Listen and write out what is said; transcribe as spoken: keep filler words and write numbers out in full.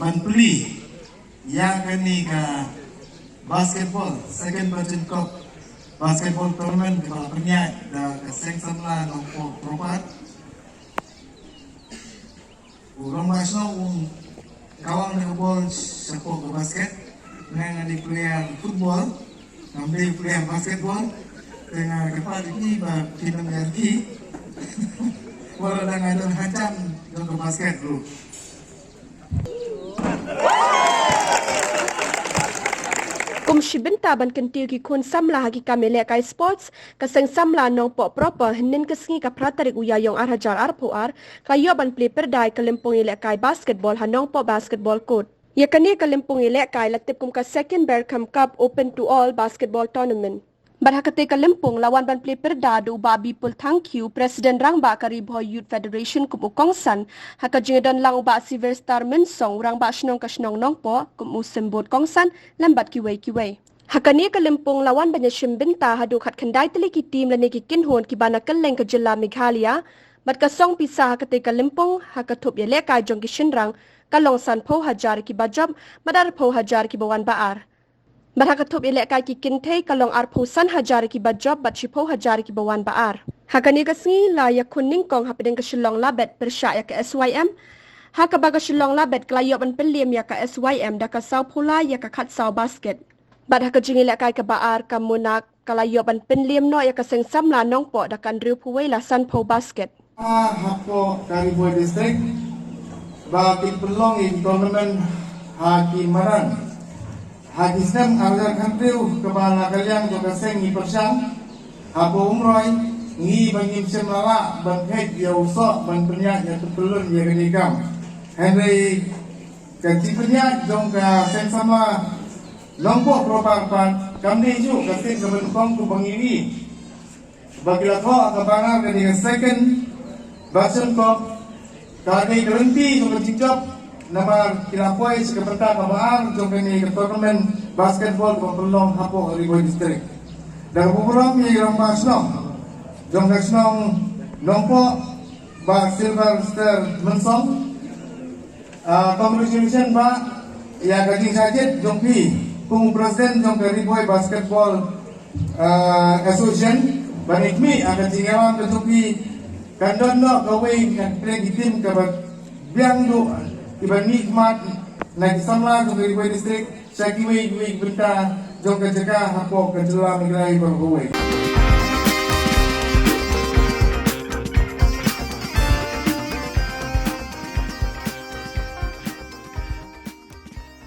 Ban plie ïa kane ka basketball, Second Bachchan Cup basketball tournament kaba pynïaid da ka Seng Samla Nongpoh Proper. U rangbah shnong u kawang da ka bol shapoh ka basket. Nga nga dei player football. Ngam dei player basketball. Te nga kyrpad ïa phi ba phin ym ïarkhie. Wat la dang nga don hanjam jong ka basket ruh. Kum shi bynta ban kyntiew ki khun samla ha ki kam ïalehkai sports, ka Seng Samla Nongpoh Proper hynnin ka sngi ka phra tarik u Ïaïong ar hajar arphew ar, ka la ïoh ban plie pyrda ïa ka lympung ïalehkai basketball ha Nongpoh Basketball Court. Ïa kane ka lympung ïalehkai la tip kum ka Second Berkham Cup Open to All Basketball Tournament. Bad ha katei ka lympung la wan ban plie pyrda da u Bah Bipul Thangkhiew, President Rangbah ka Ri Bhoi Youth Federation kum u kongsan, ha ka jingdon lang u Bah Silvester Mynsong, u Rangbah Shnong ka shnong Nongpoh, kum u symbud kongsan, lem bad kiwei kiwei. Ha kane ka lympung la wan ban ïashim bynta haduh khatkhyndai tylli ki team lane ki kynhun kiba na kylleng ka jylla Meghalaya. Bad ka song pisa ha katei ka lympung, ha ka thup ïalehkai jong ki shynrang, ka long sanphew hajar kiba jop, bad arphew hajar kiba wan ba ar. Bad ha ka thup ïalehkai ki kynthei ka long arphew san hajar kiba jop bad shiphew hajar kiba wan ba ar. Ha kane ka sngi la ïakhun nyngkong hapdeng ka Shillong Labet pyrshah ïa ka S Y M. Ha kaba ka Shillong Labet ka la ïoh ban pynliem ïa ka S Y M da ka sawphew lai ïa ka khatsaw basket. Bad ha ka jingïalehkai kaba ar ka Monarch ka la ïoh ban pynliem noh ïa ka Seng Samla Nongpoh da ka hynriewphew wei la sanphew basket. Hapoh ka Ri Bhoi District ba ki pynlong ïa ki tournament ha ki madan ha ki snem ar hajar khathynriew kaba la ka liang jong ka seng ngi pyrshang. Hapoh Umroi ngi ba ngim shym la lah ban phet ïa u soh ban pynïaid ïa ka pyllun ïa kane ka kam. Hynrei ka jingpynïaid jong ka Seng Samla Nongpoh Proper pat kam dei ju ka seng kaba nyngkong kumba ngi ïohi. Ba ki la thoh ka banar ka dei ka Second Bachchan Cup, ka dei ka lynti jong ka jingjop namar ki la poi sha ka bynta kaba ar jong kane ka tournament basketball kaba pynlong hapoh Ri Bhoi District. Da kaba burom ïa i rangbah shnong jong ka shnong Nongpoh, Bah Silvester Mynsong. Ah, congratulations Bah ïa ka jingshah jied jong phi kum u president jong ka Ri Bhoi Basketball, ah, Association. Ban ïa khmih, ah, ka jingïalam ka jong phi kan don noh kawei ka kren ki team kaba biang duh kiban mihkhmat na ki samla jong ka Ri Bhoi District sha kiwei kiwei ki bynta jong ka jaka hapoh ka jylla Meghalaya baroh kawei.